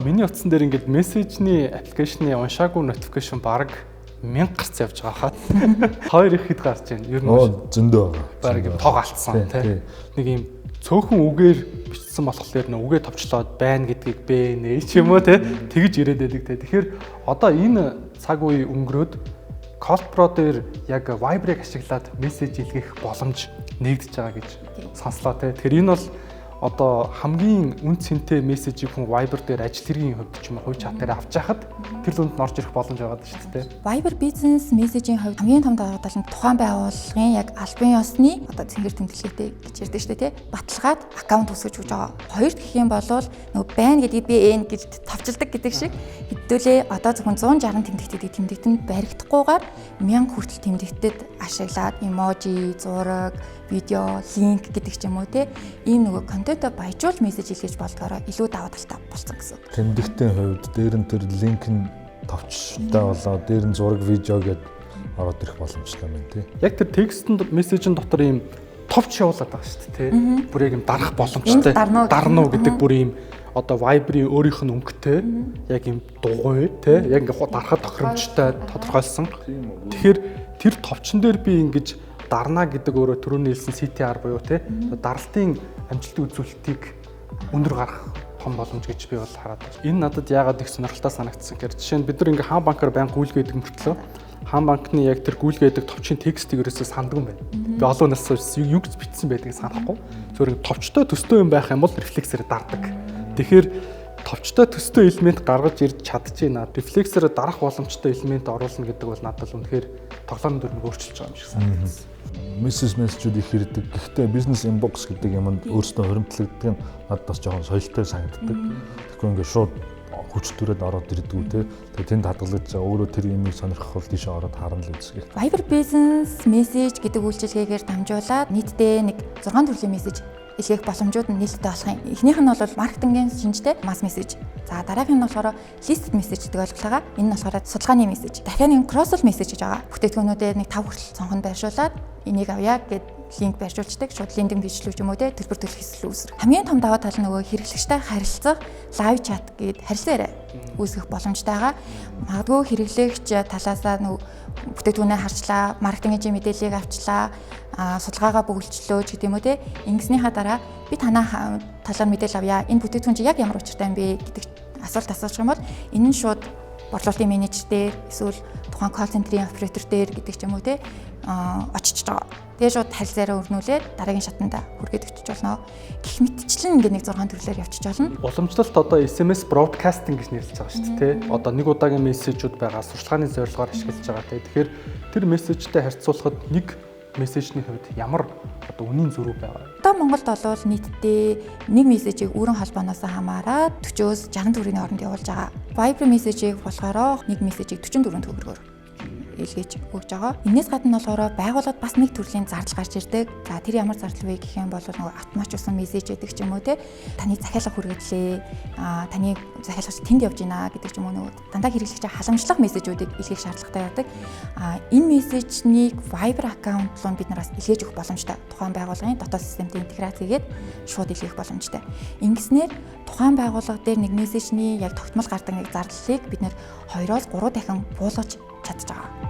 Миний утсан дээр ингээд message ний application ы уншаагүй notification баг 1000 гарц явж байгаа хаа. Хоёр их хэд гарч байна. Ер нь зөндөө байгаа. Бараг юм тоог алдсан тий. Нэг юм цөөхөн үгээр бичсэн болохоор нэ үгээ товчлоод байна гэдгийг бэ нэ ч юм уу тий тэгж ирээд байдаг тий. Тэгэхээр одоо энэ цаг үе өнгөрөөд Call Pro дээр яг Viber-ыг ашиглаад мессеж илгээх боломж нэгдэж байгаа гэж сонслоо тий. Тэгэхээр энэ бол одоо хамгийн үн цэнтэй мессежийг хүн Viber дээр ажил хэргийн хувьд ч юм уу хувь chat дээр авч яхад тэр дунд нь орж ирэх боломж байгаа шүү дээ. Viber Business Messaging хувьд хамгийн том давуу тал нь тухайн байгууллагын яг албан ёсны одоо цэнгэр тэмдэглэгээтэй гэж ярьдаг шүү дээ, тий. Баталгаад аккаунт үүсгэж өгч байгаа. Хоёрт гэх юм бол нөгөө байна гэдгийг би эн гэж товчилдог гэдэг шиг хэдүүлээ одоо зөвхөн 160 тэмдэгт гэдэг тэмдэгтэнд баригдахгүйгээр 1000 хүртэл тэмдэгтэд ашиглаад emoji, зураг, видео, link гэдэг ч юм уу те ийм нөгөө контентоо баяжуул мессеж илгээж болдгоороо илүү давуу талтай болсон гэсэн. Тэмдэгтийн хувьд дээр нь тэр link нь товчтой болоо, дээр нь зураг, видео гээд ороод ирэх боломжтой байна тий. Яг тэр текстэнд мессежин дотор ийм товч явуулаад байгаа шүү дээ тий. Бүр яг юм дарах боломжтой. Дарна уу гэдэг бүр ийм одоо Viber-ийн өөрийнх нь өнгөтэй яг ийм дугуй тий яг ингээ дарахад тохиромжтой тодорхойлсон. Тэгэхээр тэр товчон дээр би ингэж дарна гэдэг өөрөө түрүүний хэлсэн CTR буюу тий даралтын амжилтын үзүүлэлтийг өндөр гаргах том боломж гэж би бол хараад байна. Энэ надад яагаад их сонирхолтой санагдсан гэхээр жишээ нь бид нар ингээ хаан банкар байнга гүйлгээдэг мөртлөө хаан банкны яг тэр гүйлгээдэг товчийн текстийг ерөөсөө санддаг юм байна. Би олон нас юу гэж бичсэн байдгийг санахгүй. Зөвхөн ингээ товчтой төстэй юм байх юм бол рефлексээр дардаг. Тэгэхээр товчтой төстэй элемент гаргаж ирж чадчихэв. Рефлексээр дарах боломжтой элемент оруулна гэдэг бол надад үнэхээр тоглоомын дүрмийг өөрчилж байгаа юм шиг санагдсан. Мессеж мессежүүд их ирдэг. Гэхдээ бизнес inbox гэдэг юмд өөрсдөө хуримтлагддаг нь надад бас жоохон соёлтой санагддаг. Тэгэхгүй ингээд шууд хүч түрээд ороод ирдгүү те. Тэгээ тэнд хадгалж өөрөө тэр юмыг сонирхох бол тийшээ ороод харна л үзье. Viber Business Message гэдэг үйлчилгээгээр дамжуулаад нийтдээ нэг 6 төрлийн мессеж илгээх боломжууд нь нээлттэй болох юм. Эхнийх нь бол маркетингийн шинжтэй mass message. За, дараагийнх нь болохоор listed message гэдэг ойлголоо. Энэ нь болохоор судалгааны мессеж. Дахиад нэг cross-sell message гэж байгаа. Бүтээгдэхүүнүүдээ нэг 5 хүртэл цонхонд байршуулад энийг авъя гэд link байршуулцдаг. Шууд landing page лүү ч юм уу те төлбөр төлөх хэсэл үүсрэх. Хамгийн том давуу тал нь нөгөө хэрэглэгчтэй харилцах live chat гэд харилцан яриа үүсгэх боломжтой байгаа. Магадгүй хэрэглэгч талаасаа нөгөө бүтээгдэхүүнээ харчлаа, маркетингийн мэдээллийг авчлаа, судалгаагаа бөглөчлөө ч гэдэг юм уу те. Ингэснийхаа дараа би танаа талаар мэдээлэл авъя. Энэ бүтээгдэхүүн чи яг ямар учиртай юм бэ гэдэг асуулт асуучих юм бол энэ нь шууд борлуулалтын менежер дээр эсвэл тухайн call center ийн оператор дээр гэдэг ч юм уу те очиж байгаа. Тэгээ шууд харилцаараа өрнүүлээд дараагийн шатанд хүргээд өчөж болно. Гэх мэтчлэн ингээд нэг 6 төрлөөр явчих болно. Уламжлалт одоо SMS broadcasting гэж нэрлэж байгаа шүү дээ, тэ. Одоо нэг удаагийн мессежүүд байгаа, сурчлагын зорилгоор ашиглаж байгаа, тэ. Тэгэхээр тэр мессежтэй харьцуулахад нэг мессежний хувьд ямар одоо үнийн зөрүү байгаа? Одоо Монголд бол нийтдээ нэг мессежийг өрөн холбооноос хамаарат 40-өөс 60 төгрөгийн хооронд явуулж байгаа. Viber мессежийг болохоор нэг мессежийг 44 төгрөгөөр илгээж өгж байгаа. Энээс гадна болохоор байгууллагад бас нэг төрлийн зардал гарч ирдэг. За, тэр ямар зардал вэ гэх юм бол нөгөө автоматжуулсан мессеж гэдэг ч юм уу те. Таны захиалга хүргэдлээ. Таны захиалгач тэнд явж байна гэдэг ч юм уу, нөгөө дандаа хэрэглэгчээ халамжлах мессежүүдийг илгээх шаардлагатай байдаг. Энэ мессежнийг Viber аккаунт руу бид нараас илгээж өгөх боломжтой. Тухайн байгууллагын дотоод системтэй интеграц хийгээд шууд илгээх боломжтой. Ингэснээр тухайн байгууллага дээр нэг мессежний яг тогтмол гардаг нэг зардлыг бид нэр 2-оос 3 дахин буулгаж чадж байгаа.